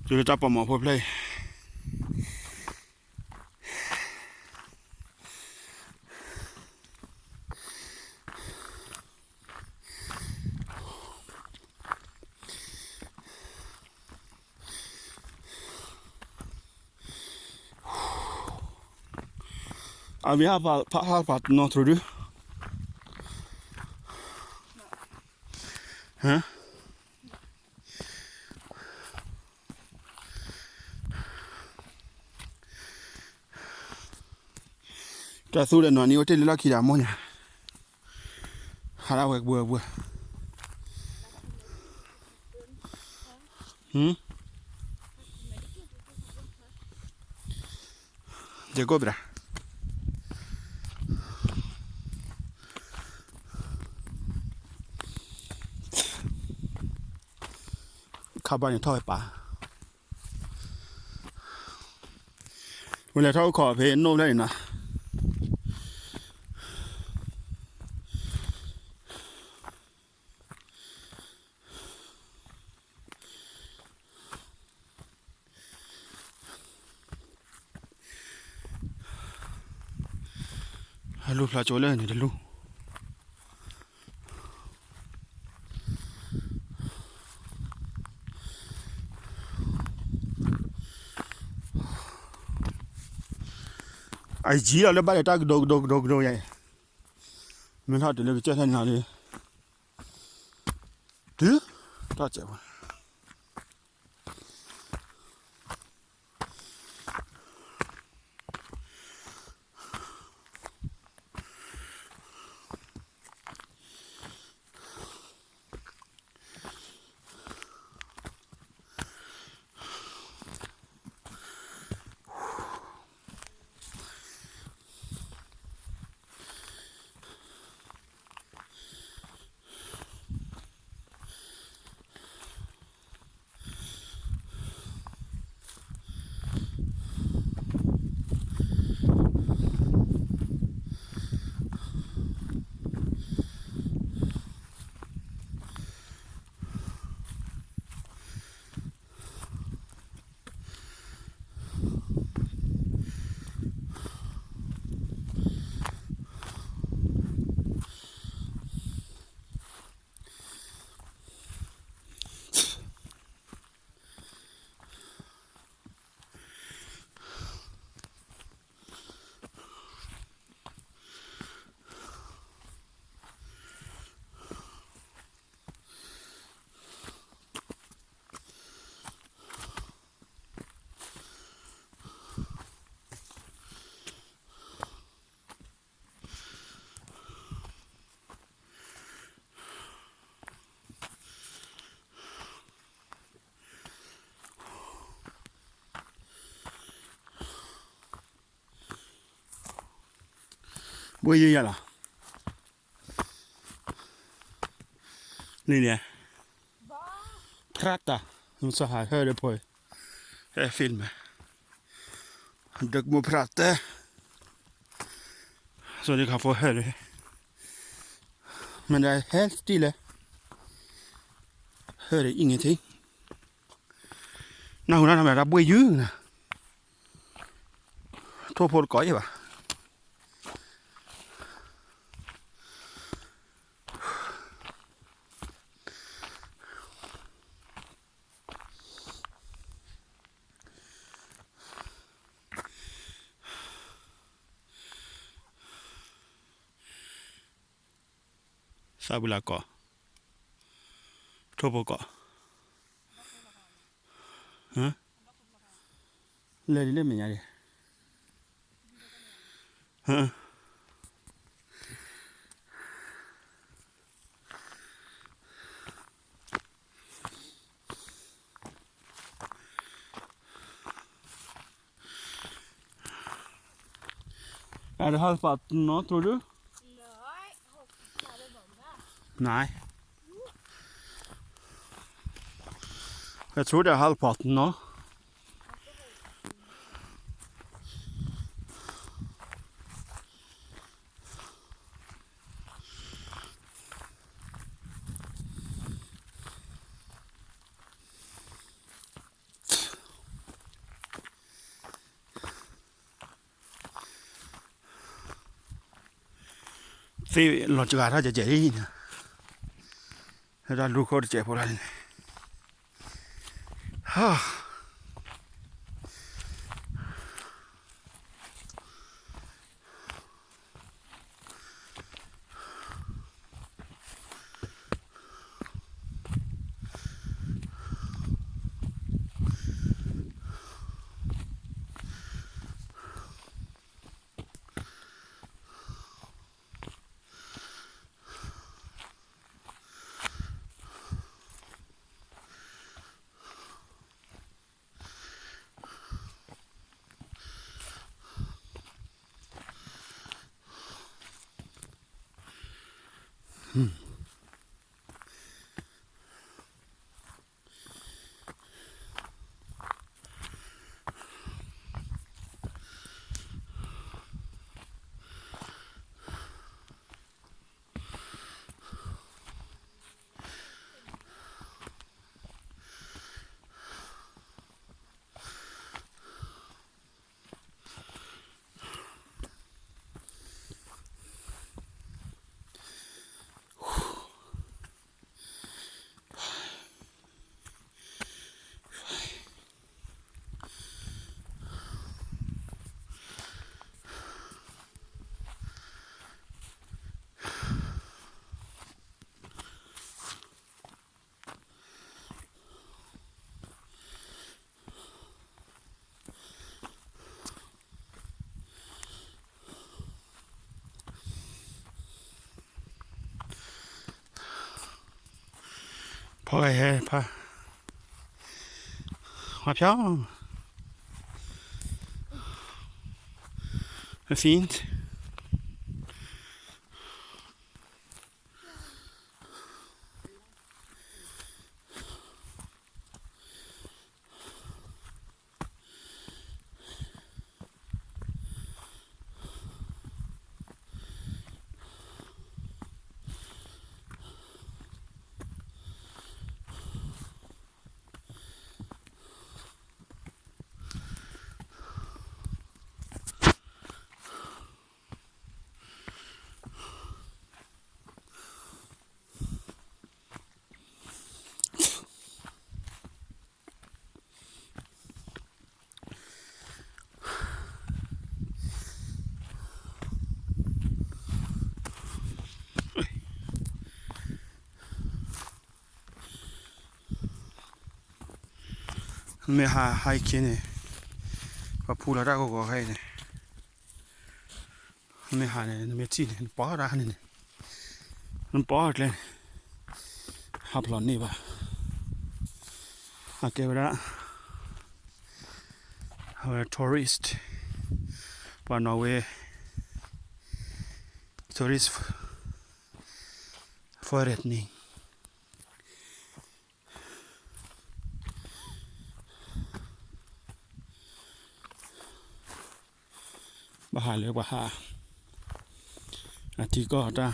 တုၤလၢတၢ်ပိာ်မီၤဖိဖျၢၣ်အံၤ အဝဲဟးဖးတနီၤတြိဒု တၢ်သူဒီးနီၢ်နံၤအိၣ်တ့ၢ်လၢလီၢ်ခံဒီးမိၢ်ညါ, ဟးဒၣ်ဝဲကဘှၢဘှၢ, ယကိၣ်ပဒၣ်, ခါဘၣ်န့ၣ်ထီၣ်ဝဲပၢ် ဝဲလဲၤထီၣ်အိၣ်ခိးဖဲနိၣ်ဖျၢၣ်န့ၣ်နီၤ, အလူၤဖျါကၠိလၢန့ၣ်တလူၤ အယံၤလီၤလၢဘၣ်ဒီးတၢ်ကဒိကဒိကဒိကဒိယဲ, မ့ၢ်ထီၣ်တုၤလၢကစၢၢ်ထၢၣ်န့ၣ်လီၤဒီး, တုၤ, ထီၣ်စဲးပှၤ ဘှ့ယုၢ်ယၤလီၤ, န့ၣ်န့ၣ်, ဖြတ်တာ, မုၢ်စၢ်ဟးဟၢၣ်ဒီးဖိ, ဟဲ film, ဒိကမူဖြတ်တာ, ဆိုဒီးခါဖိဟၢၣ်ဒီး, မ့ၢ်ဒၣ်ဟဲ still လဲၣ်, ဟၢၣ်ဒီး ingenting, နၢ်ဟူနၢ်မ့ၢ်ဒၣ်ဘှ့ယုၢ်နၤ, ထိၣ်ဖိတကိးအံၤဘၣ် သးဘုလးကီး, ထိၣ်ဖိကီး, လဲၤဒ်လဲၣ်မဲာ်ညါဒံး, အတဟးသပာ်တနီၤတြိဒု, န, အတြိဒၣ်ဟးသပာ်တနီၤ အ သ့ၣ်လီၤစှၤထီၣ်ကဲကဲအံၤန့ၣ်, ဟဲတၢ်လူၤခိၣ်တစဲးဖိလၢန့ၣ်, ဟါ ဖီဂဲၤဟဲဖး, ဝါဖျီ, အသံ မ့ၢ်ဟးဟဲက့ၤန့ၣ်, ပှၤဖူလီၤတၢ်ဂီၤဂီၤခဲအံၤန့ၣ်, မ့ၢ်ဟးန့ၣ် နမ့ၢ်ထံၣ်န့ၣ် နပီၢ်တၢ်န့ၣ်န့ၣ်, နပီၢ်ကျဲန့ၣ်, ဟးဖျိးန့ၢ်ဘၣ်, အကဲဝဲဒၣ် အဝဲ tourist, ပှၤနီၣ်ဝ့ tourist forretning. ဘၣ်ဃးလၢပှၤဟး အထံကီၢ်တၢ်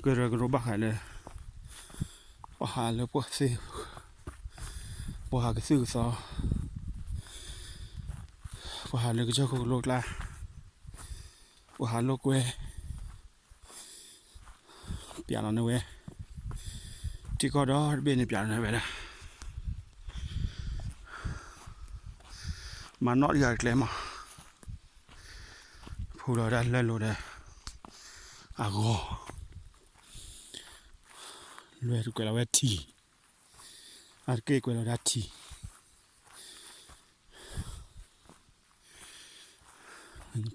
ကရၢကရိဘၣ်ဃးလၢ ပှၤဟးလၢပှၤသ့, ပှၤဟးကသုၣ်ကသီ, ပှၤဟးလၢကစၢၢ်ခိၣ်ကလိကျါ, ပှၤဟးလိာ်ကွဲ ပျးလီၤန့ၢ်ဝဲ, ထံကီၢ်ဒီတဘ့ၣ်န့ၣ်ပျးလီၤန့ၢ်ဝဲဒၣ်, မၤနီၣ်တဂၤတကျဲမး, ဖူလီၤဝဲဒၣ်လၢလိၤဒီး အဂီၤ, လွဲၢ်တကွဲးလီၤဝဲထံ, အတက့ၢ်ကွဲးလီၤဝဲဒၣ်ထံ,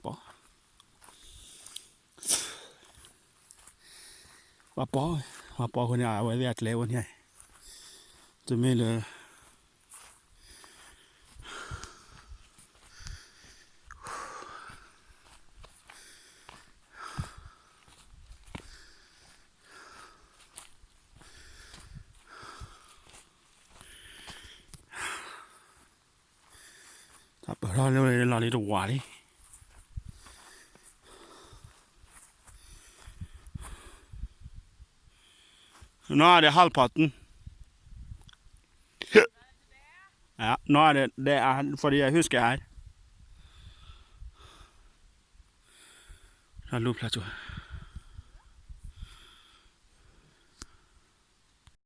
ပှၤပီၢ်, ပှၤပီၢ်အဃိန့ၣ် အဝဲသ့ၣ်အကျဲအိၣ်န့ၣ်, တမ့ၢ်လၢ တၢ်ပၢၢ်ထီၣ်လၢလီၤလံတဝးလံ, နီၢ်ဒီး halvparten, နီၢ်ဒီး det er fordi jeg husker her. အလိၣ်ဖျါကၠိ